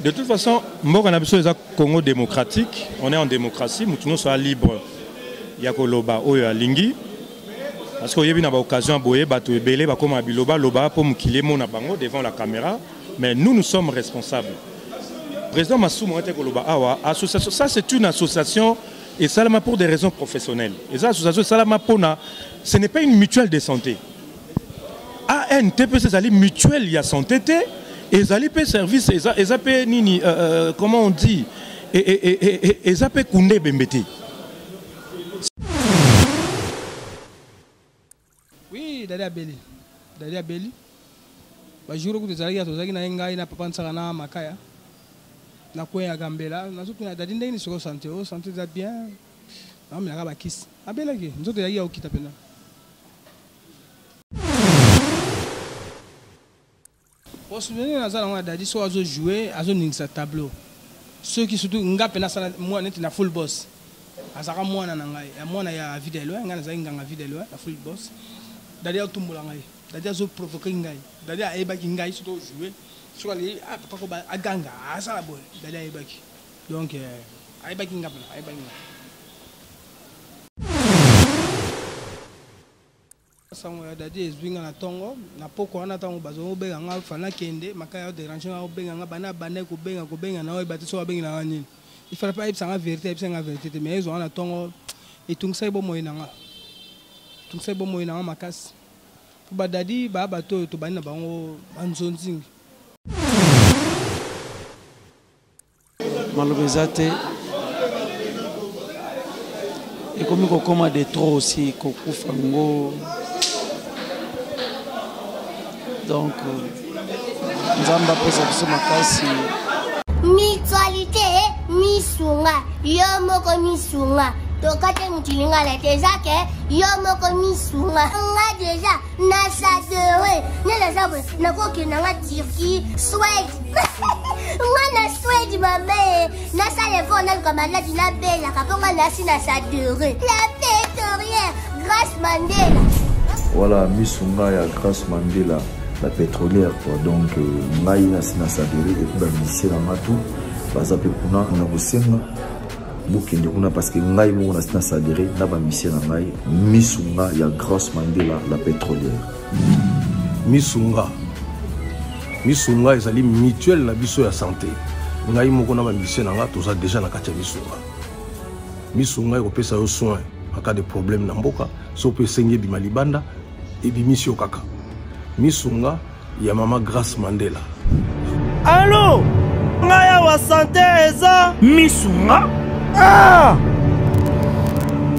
De toute façon, mboka na biso eza Congo démocratique, on est en démocratie, mutu nyonso a libre ya koloba oyo alingi. Parce que oyebi na ba occasion boye bato ebele bakoma biloba loba po mokili emona bango devant la caméra, mais nous nous sommes responsables. Président Masumu ete koloba awa association ça c'est une association et salama pour des raisons professionnelles. Et ça association salama pona ce n'est pas une mutuelle de santé. ANTPC ezali mutuelle ya santé te ezali mpe service eza, eza mpe nini euh, euh, comment on dit eza mpe kunde ebembe te. Oui, Dadi abeli. Dadi abeli. Ba jour kutu ezalaki tozalaki na ye ngai na papa Nsaka na Makaya. Na coin ya Gambela, nazotuna Dadi ndenge nini sikoyo santé? Oh, santé eza bien. Naomelaka bakisi. Abelaki, nzoto ezalaki ya kokita mpenza. Bon souvenir naza nango ya Daddy soki azo jouer azo ningisa tableau soki surtout nga pena asala mwana neti na full boss azalaka mwana na ngai ya mwana ya vie de loin ngai nazalaki nganga vie de loin na full boss Daddy atumbola ngai Daddy azo provoquer ngai Daddy ayebaki ngai soki to jouer soki alingi ah papa ko aganga asala boye Daddy ayebaki donc euh, ayebaki nga pena ayebaki nga. Sango ya Daddy ezui nga na tongo, na pokwa wana tango bazo benga nga fallait nakende, makaya o deranger nga obenga nga banda abandaki kobenga kobenga na oyeba te soki abengela nga nini. Il fallait pas ayebisa nga verite, ayebisa nga verite te mais ezwa nga na tongo etungisaki bomoi na nga. Etungisaki bomoi na nga makasi. Po ba Daddy ba bato oyo tobandi na bango ba nzonzingi. Maloba eza te ekomi kokoma de trop aussi kokufa ngo donc nzambe apesa biso makasi. Mutualité misunga yo moko misunga tokate mutu lingala te eza ke yo moko misunga nga deja na sadere nde naza boye nakokende nga turquie swede nga na swede mame nasala effort naluka maladi nabelaka mpo nga nasi na sadere la pétorière grace mandela. Voilà misunga ya Grace Mandela la pétrolière quoi. Donc euh, ngai nasi na sadere et puis ba musicien na nga tout baza pe kuna na kosenga bokende kuna parce que ngai moko nasi na sadere na ba musicien na ngai misunga ya Grace Mandela la pétrolière. Misunga misunga ezali mutuelle na biso ya santé ngai moko na ba musicien na nga toza déjà na kati ya misunga misunga ekopesa yo soin en cas de problème na mboka so mpe esengi ebima libanda ebimisi yo kaka misunga ya mama Grace Mandela. Allo ngai awa sante eza misunga ah!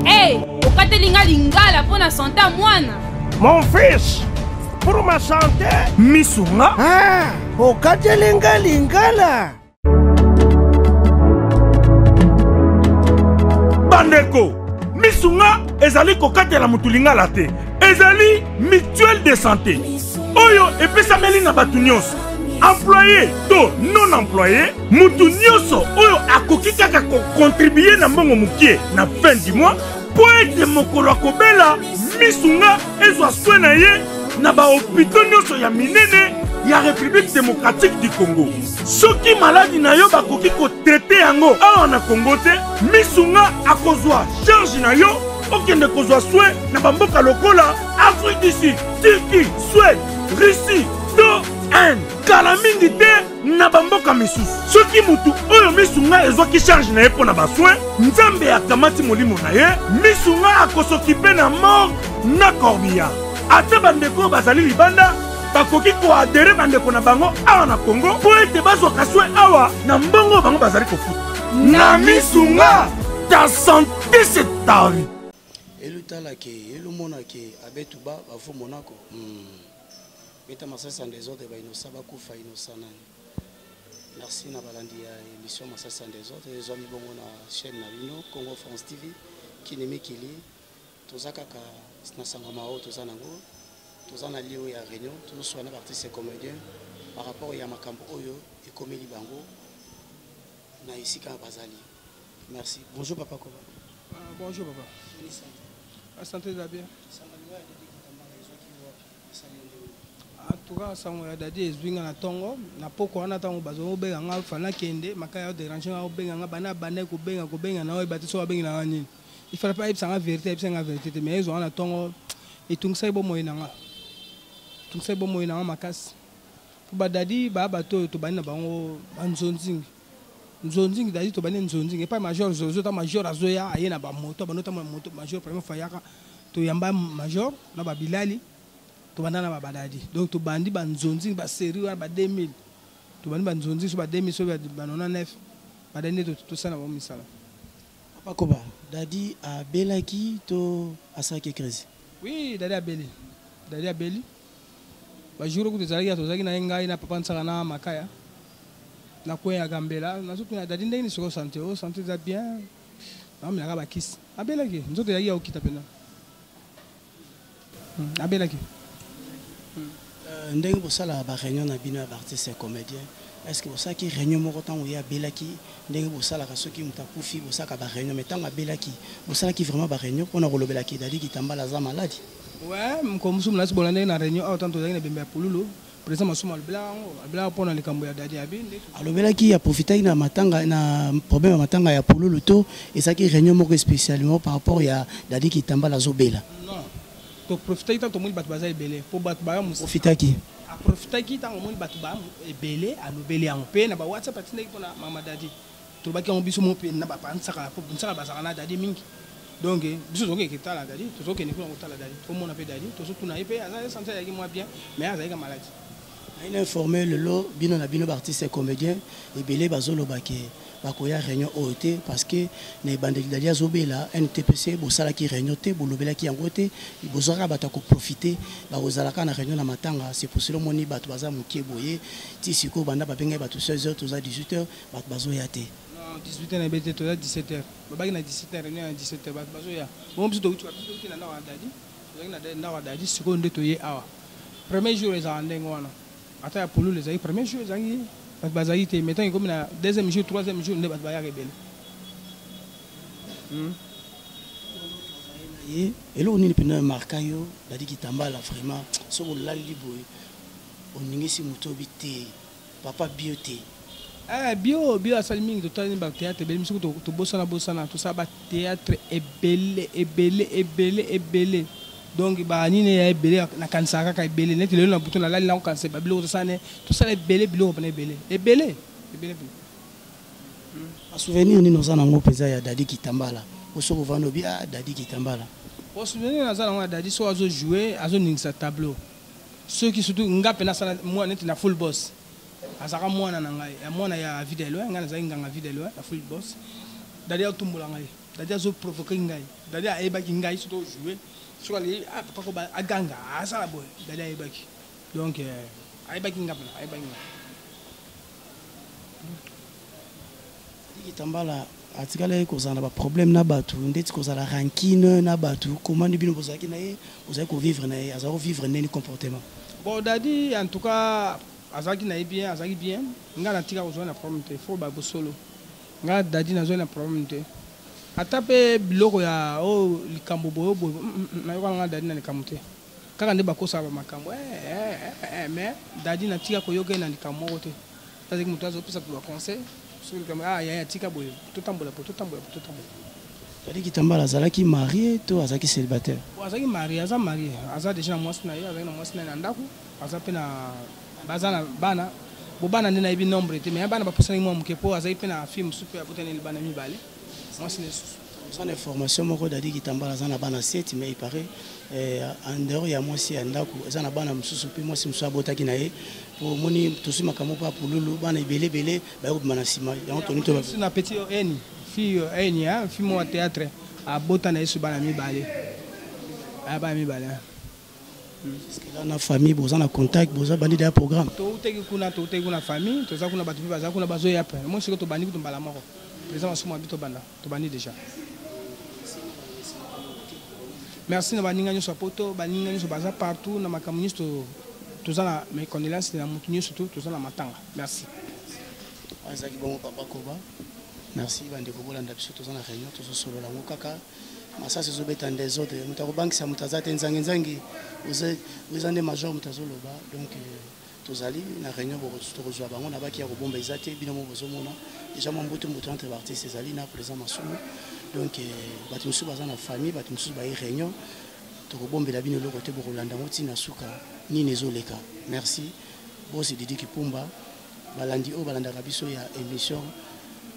Hey, okateli nga lingala mpo na sante ya mwana. Mon fils, pour ma santé misunga ah, okateli nga lingala. Bandeko, misunga ezali kokatela motu lingala te, ezali mutuelle de santé oyo epesameli na bato nyonso employé to non employé motu nyonso oyo akoki kaka kokontribue na mbongo mokie na fin du mois mpo ete mokolo akobela misunga ezwa soin na ye na bahopito nyonso ya minene ya République démocratique du Congo. Soki maladi na yo bakoki kotraite yango awa na Congo te, misunga akozwa charge na yo okende kozwa soin na bamboka lokola Afrique du Sud, Turquie, Suède, Russie to Inde. Kala mingi te na bamboka misusu. Soki mutu oyo misunga ezwaki charge na ye mpo na basoin, Nzambe akamati molimo na ye, misunga akosokipe na morgue na corbillard. Ata bandeko oyo bazali libanda bakoki koadere bandeko na bango awa na Congo mpo ete bazwaka soin awa na mbongo oyo bango bazali kofuta. Na misunga, ta sante c'est ta vie. Elu tala ke elu mona ke abetu ba bavu Monaco hmm. Beta masasi en desordre ba innocent bakufa innocent nani merci na balandi ya émission masasi en desordre ezwami bongo na chaîne na bino Congo France TV kini mikili toza kaka na sango mao toza nango toza na lieu ya réunion tozoswa na baartiste comédien par rapport ya makambo oyo ekomeli bango na esika bazali merci bonjour papa koba ah, bonjour papa la santé va bien. En tout cas, sango ya Dadi ezwi nga na ntongo na poko wana, ntango bazobenga nga fana kende makaya oderange nga, obenga nga banda banda kobenga kobenga na oyeba te so babengi na nga nini. Il fallait pas ayebisa nga vérité, ayebisa nga vérité te, mais ezwa nga na ntongo, etungisaki bomoi na nga, etungisaki bomoi na nga makasi. Po badadi baya bato oyo tobandi na bango banzonzingi nzonzingi. Dadi tobandi nzonzingi epai major Zozo. Ta major azoya, aye na bamoto, abandi otambola moto. Major première fois ayaka, toyamba major na babilali, tobanda na babadadi. Donc tobandi banzonzingi, basérie wana ba 2000, tobandi banzonzingi so ba 2000, so ba 99, badadi nde tosala bango misala. Papa Koba, Dadi abelaki to asalaki crise? Oui, Dadi abeli, Dadi abeli. Bajour kutu ezalaki ya tozalaki na ye, ngai na papa Nsaka na Makaya na coin ya Gambela. Nazotuna Dadi ndenge nini sikoyo santé. O santé eza bien, naomelaka bakisi. Abelaki, nzoto ezalaki ya kokita mpenza, abelaki. Ndenge bosalaka baréunion na bino ya baartiste ya comédien, est ce que bosalaki réunion moko ntango ye abelaki? Ndenge bosalaka soki moto akufi, bosalaka baréunion, mais ntango abelaki, bosalaki vraiment baréunion mpona kolobelaki Dadi Kitambala aza maladi? Ouais, mokolo mosusu nasi bona ndenge na réunion awa, tanto tozalaki na ebembe ya Pululu, président Masumu alobelaka yango, alobelaka mpona likambo ya Dadi abi nde. Alobelaki, aprofitaki na matanga, na problème ya matanga ya Pululu, to ezalaki réunion moko spécialement par rapport ya Dadi Kitambala azobela? Non, toprofitaki ntango tomoni bato baza ebele, mpo bato baya. Profitaki. Aprofitaki ntango omoni bato baya ebele, alobeli yango mpe na bawhatsapp atindaki mpona mama Dadi. Tolobaki yango biso mo mpe na bapa Nsaka, po Nsaka bazalaka na Dadi mingi. Donc biso tozokende kotala Dadi, tozokende kuna kotala Dadi, tomona mpe Dadi, tozotuna ye mpe aza santé, azalaki mwa bien, mais azalaki maladi. Naina informé lelo bino na bino baartiste comédien ebele bazoloba ke bakoya réunion oyo te, parce que na ebandeli Dadi azobela, NTPC bosalaki réunion te, bolobelaki yango te. Bozwaka bato ya koprofite, bakozalaka na réunion na matanga. C'est pour cela omoni bato baza moke boye ti sikoyo. Banda babengaki bato 16 heures, toza 18 heures, bato bazoya te. Non, 18 heures na ebe te, toza 17 heures. Babaki na 17 heures, réunion ya 17 heures, bato bazoya bongo. Biso touti, biso touti na ndako ya Dadi, tozalaki na ndako ya Dadi, sikoyo nde toye awa. Premier jour ezalaka ndenge wana, ata ya Pululu ezalaki premier jour, ezalaki bato bazalaki te, mais ntango ekomi na deuxième jour, troisième jour, nde bato bayaka ebele. Ye eloko nini mpenza marka yo Dadi Kitambala vraiment, soki olali boye oningisi moto obi te, papa bio te? Eh, bio bio asali mingi. Totali bathéâtre ebele, misuku tobosana bosana, tosala bathéâtre ebele ebele ebele ebele. Donc banini ya ebele, nakanisaka kaka ebele. Neti lelo na butu nalali, nakokanisa babiloko tosala, ne tosala ebele, biloko mpena ebele ebele ebele mpena. Basouvenir nini oza nango mpenza ya Dadi Kitambala, osoki ovanda obi: "Ah, Dadi Kitambala"? Bon, souvenir naza nango ya Dadi, soki azojoue, azoningisa tableau, soki surtout nga mpe nasala mwana neti na full boss, azalaka mwana na ngai, ya mwana ya Vie de Loin. Ngai nazalaki nganga Vie de Loin na full boss. Dadi atumbola ngai, Dadi azoprovoke ngai, Dadi ayebaki ngai soki ojoue, soki alingi: "Ah, papa ko", aganga, asala boye. Dadi ayebaki, donc ayebaki nga mpena, ayebaki nga. Dadi Kitambala atikalaki kozala na baproblème na bato, ndeti kozala rancune na bato? Komani bino bozalaki na ye, bozalaki kovivre na ye, azalaki kovivre ndeni comportement? Bon, Dadi en tout cas azalaki na ye bien, azalaki bien. Ngai natika kozwa na problème te, fo babosolo. Ngai Dadi nazwai na problème te, ata mpe biloko ya oyo likambo boye boye, nayoka ngai Dadi na likambo te. Kaka nde bakosaka bamakambo, mais Dadi natika koyoka ye na likambo moko te. Azalaki moto azopesa bato baconseil, soki likambo: "Ah yaya, tika boye, totambola po totambola po totambola." Dadi Kitambala azalaki marié to azalaki célibataire? Bon, azalaki marié, aza marié, aza déjà na mwasi na ye, azalaki na mwasi na ye na ndako, aza mpe na baza na bana. Bo bana nde nayebi nombre te, mais bana bapusanaki mwa moke, mpo azalaki mpe na fille mosusu mpe abotani bana mibale, mwasi na lisusu. Oza na information moko, Dadi Kitambala aza na bana 7, mais il paraît en dehors ya mwasi ya ndako eza na bana mosusu mpe mwasi mosusu abotaki na ye, po omoni tozwi makambo mpo ya Pululu, bana ebele ebele baye kobima na nsima yango toni to. Na petit eni fille, eni fille moko ya théâtre, abota na ye so bana mibale, aya bana mibale. Là na famille boza na contact, boza bandi ya programme? Touteki kuna, touteki kuna, famille toza kuna, bato mpe baza kuna, bazoya mpe. Moi sikoyo tobandi kutu mbala moko, président Masumu abi tobanda, tobandi déjà. Merci na baninga nyonso ya poto, baninga nyonso baza partout na makambo nyonso. Toza na mes condoléances na motu nyonso tu toza na matanga. Merci. Azalaki bongo papa Koba. Merci bandeko bolanda biso, toza na réunion, tozosolola yango kaka. Masasi ezobeta en desordre, moto akobangisa moto aza te, nzangi nzangi oza nde major moto azoloba. Donc euh, tozali na réunion, tokozwa bango na baki ya kobomba eza te. Bino mo bozomona déjà mwa mbutu mbutu entre baartiste ezali na président Masumu. Donc euh, bato mosusu baza na famille, bato mosusu baye réunion. Tokobombela bino eloko te, bokolanda yango ntina suka nini ezoleka. Merci bosi Didi Kipumba, balandi oyo balandaka biso ya émission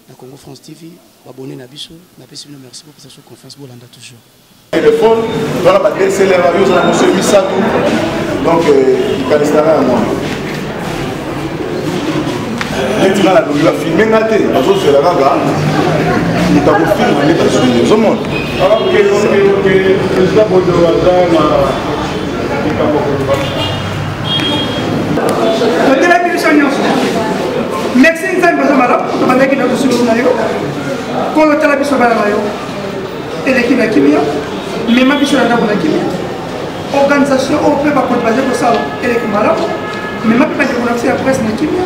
na Congo France TV, babone na biso, napesi bino merci, bopesa biso confiance, bolanda toujours. Telefone toza ba DSLR, yo oza na moso misato, donc likanisi na ngai yango wana. Neti nga nalobi bafilme nga te, bazozela kaka moto akofilma nde bazwi, ozomona. Président Bodo aza na likambo koloba. Totelemi biso nyonso. Merci Nzambe, oza malamu. Tobandaki na kosusu na yo. Kolo, tala biso bana na yo, eleki na kimia, mema biso na ndako na kimia. Organisation oyo mpe bakonzi bazali kosala eleki malamu, mema mpe bandeko na biso ya presse na kimia,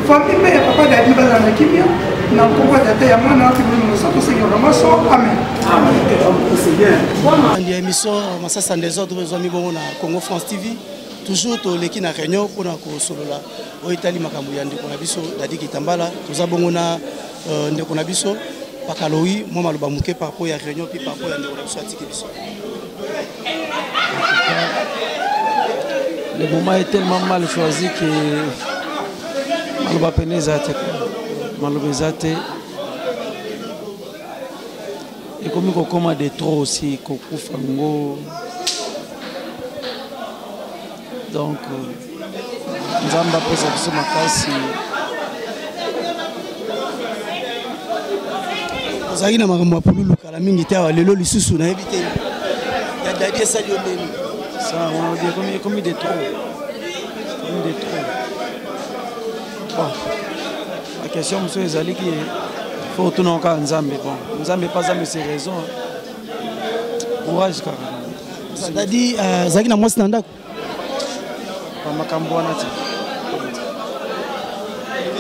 famille mpe ya papa Dadi bazala na kimia, na nkombo ya Tata, ya Mwana mpe Molimo Mosantu, Seigneur maso, amen. Bandi ya émission Masasa en désordre ezwami bongo na Congo France TV. Toujours toleki na réunion mpona kosolola oyo etali makambo ya ndeko na biso Dadi Kitambala. Toza bongo na euh, ndeko na biso Pakalowi, mwa maloba moke par rapport ya réunion mpe par rapport ya ndeko na biso atiki biso. Le moment est tellement mal choisi que maloba pene eza te, maloba eza te. Ekomi kokoma de trop aussi, kokufa ngo. Donc Nzambe apesa biso makasi. Ozalaki na makambo ya pululu kala mingi te awa, lelo lisusu nayebi te ya Dadi esali yo ndeni. Ça, on dit ekomi, ekomi de trop, ekomi de trop. Bon, la question mosusu ezali ki faut otuna kaka Nzambe. Bon, Nzambe pas Nzambe, c'est raison. Courage kaka. Dadi azalaki na mwasi na ndako. Bamakambo wana te,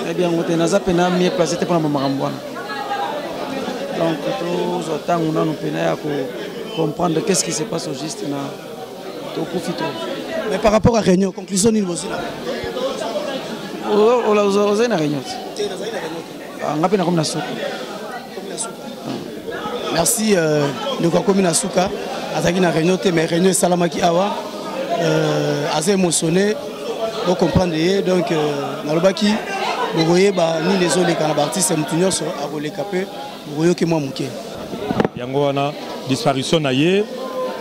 nayebi yango te, naza mpena mieux placé te mpona bamakambo wana. Donc tozwa ntango nano mpena ya comprendre qu'est-ce qui se passe au juste na tokufi to. Mais par rapport à réunion, conclusion nini bozwi na? Ozali na réunion te? Nga mpe nakomi na suka. Merci euh, ndeko akomi na suka, azalaki na réunion te, mais réunion esalamaki awa. euh, aza émotionné, bocomprendre ye. Donc euh, nalobaki bokoyeba nini ezoleka na baartiste, motu nyonso akoleka mpe bokoyoki mwa moke. Yango wana disparition na ye,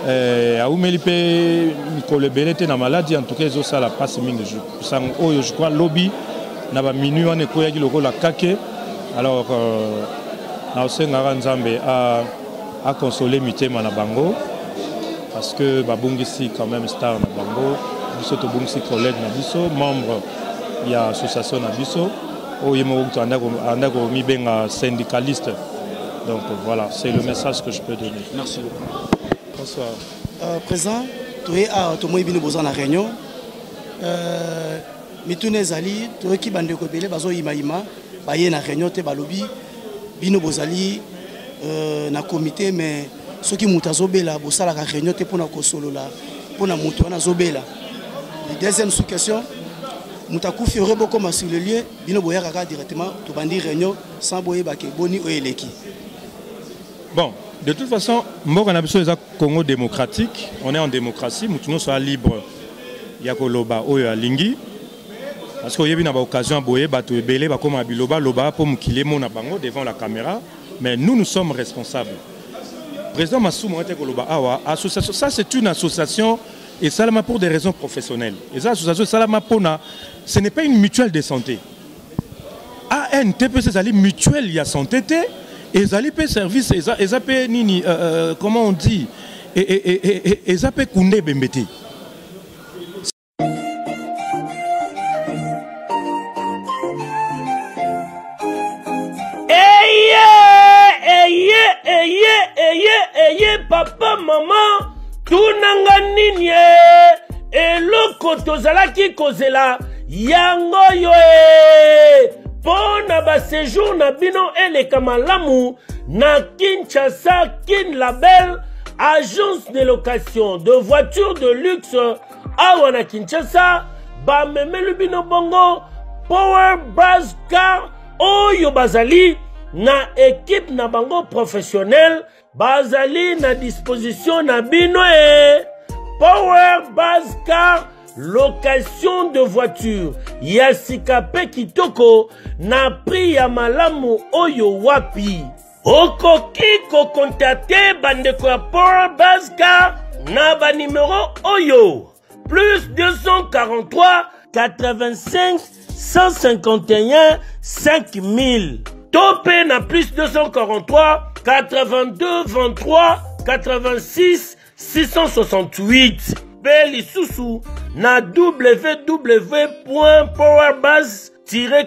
eh, aumeli mpe mikolo ebele te na maladi. En tout cas ezosala mpasi mingi sango oyo. Je crois lobi na baminui wana ekweyaki lokola kake. Alors euh, naosengaka Nzambe akonsole mitema na bango, parce que babungisi quand même star na bango. Biso tobungisi collègue na biso, membre ya association na biso oyo ye moko kutu anda komibenga syndicaliste. Donc voilà, c'est le message que je peux donner. Merci beaucoup. Bonsoir. Euh, président, toye awa, tomoni bino boza na réunion. euh, mituna ezali, toyoki bandeko ebele bazoyimayima, baye na réunion te, balobi bino bozali euh, na comité, mais soki moto azobela, bosalaka réunion te mpona kosolola mpona moto wana azobela. Deuxième sous question, moto akufi ore bokoma sur le lieu, bino boyaka kaka directement, tobandi réunion sans boyebake boni oyo eleki. Bon, de toute façon, mboka na biso eza Congo démocratique, on est en démocratie, motu nyonso aza libre ya koloba oyo alingi. Parce que oyebi na baoccasion ya boye, bato ebele bakóma bilobaloba mpo mokili emona bango devant la caméra. Mais nous, nous sommes responsables. Président Masumu ete koloba awa, association, ça c'est une association esalama pour des raisons professionnelles. Eza association esalama mpona, ce n'est pas une mutuelle de santé. ANTPC ezali mutuelle ya santé te, ezali mpe service, eza, eza mpe nini, comment on dit, eza mpe kunde ebembe te. Eye, eye, eye, eye, eye, papa, mama, tunanga nini e? Eloko tozalaki kozela yango yo e, mpo na basejour na bino eleka malamu. na Kinshasa Kin Label, agence de location de voitures de luxe awa na Kinshasa, bamemeli bino bongo Power Buzz Car oyo bazali na equipe na bango professionnel bazali na disposition na bino e Power Buzz Car location de voiture ya sika mpe kitoko na prix ya malamu oyo wapi okoki kokontakte bandeko ya Power Buzz Car na banimero oyo plus 243 85 151 5000 to mpe na plus 243 82 23 86 668 mpe lisusu na www.powerbase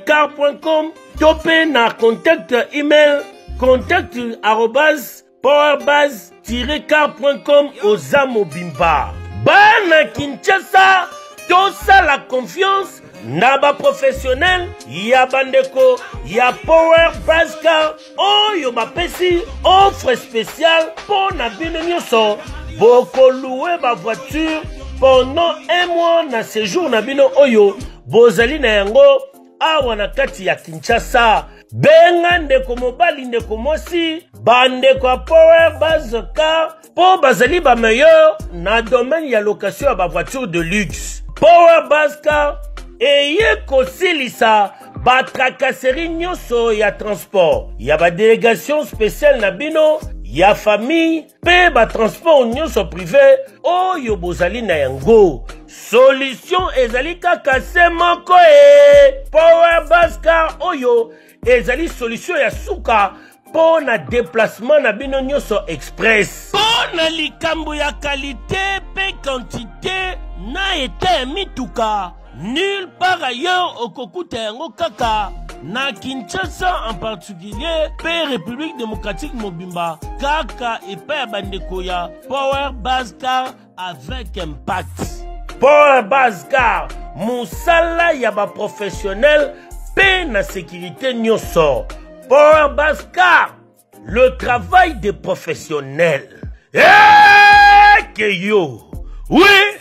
car.com to mpe na contact email contact arobase powerbase-car.com oza mobimba bana kinshasa tosala confiance na baprofessionnel ya bandeko ya power base car oyo bapesi offre spéciale mpo na bino nyonso bokolue bavoiture pendant un mois na séjour na bino oyo bozali na yango awa na kati ya kinshasa benga ndeko mobali ndeko mwasi bandeko ya power base car mpo bazali bameilleur na domaine ya location ya bavoiture de luxe power base car eye kosilisa batracasserie nyonso ya transport ya badelegation spéciale na bino ya famille mpe batransport nyonso prive oyo bozali na yango solution ezali kaka se moko e power bascar oyo ezali solution ya suka mpo na déplacement na bino nyonso express mpo na likambo ya kalite mpe kantite na eta ya mituka nulle part ailleurs okokuta yango kaka na kinshasa en particulier mpe république démocratique mobimba kaka epai ya bandeko ya power base car avec impact power base car mosala ya baprofessionnel mpe na sécurité nyonso power base car le travail des professionnels eke yo oui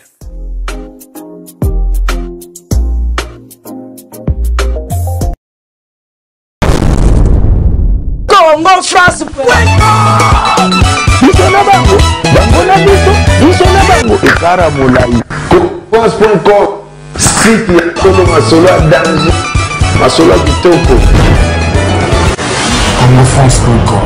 Congo France biso na bango bango na biso biso na bango ekara molai france.com site ya solo masolo ya danger masolo ya kitoko congofrance.com.